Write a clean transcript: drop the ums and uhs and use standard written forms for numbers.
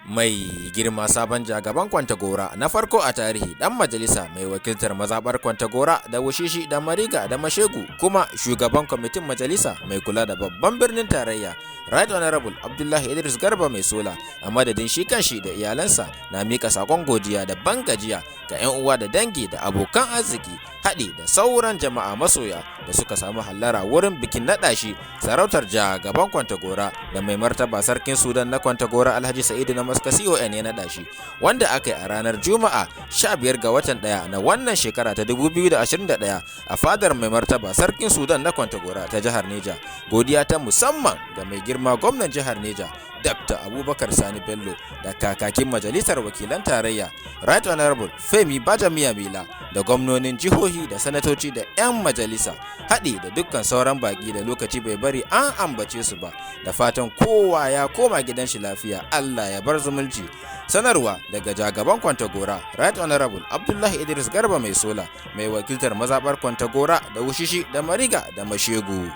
Mai girma sabon jagaban Kwantagora na farko a tarihi, dan majalisa mai wakiltar mazabar Kwantagora da Wushishi da Mariga da Mashegu, kuma shugaban kwamitin majalisa mai kula da babban birnin tarayya, Right Honorable Abdullahi Idris Garba Mai Sola, a madadin shi kanshi da iyalansa, na mika sakon godiya da ban gajiya ga 'yan uwa da dangi da abokan arziki, haɗi da sauran jama'a masoya da suka samu hallara wurin bikin naɗa shi sarautar jagaban Kwantagora da mai martaba Sarkin Sudan na Kwantagora, Alhaji Sa'idu na Maska CON, ya naɗa shi, wanda aka yi a ranar Juma'a 15 ga watan 1 na wannan shekara ta 2021 a fadar mai martaba Sarkin Sudan na Kwantagora ta jihar Neja. Godiya ta musamman ga mai girma gwamnan jihar Neja, Dr. Abubakar Sani Bello, da kakakin majalisar wakilan tarayya, Right Honorable Femi Gbajabiamila, da gwamnonin jihohi da sanatoci da 'yan majalisa, haɗi da dukkan sauran baƙi da lokaci bai bari an ambace su ba. Da fatan kowa ya koma gidan shi lafiya, Allah ya bar zumunci. Sanarwa daga jagaban Kwantagora, Right Honorable Abdullahi Idris Garba Mai Sola, mai wakiltar mazaɓar Kwantagora da Wushishi da Mariga da Mashegu.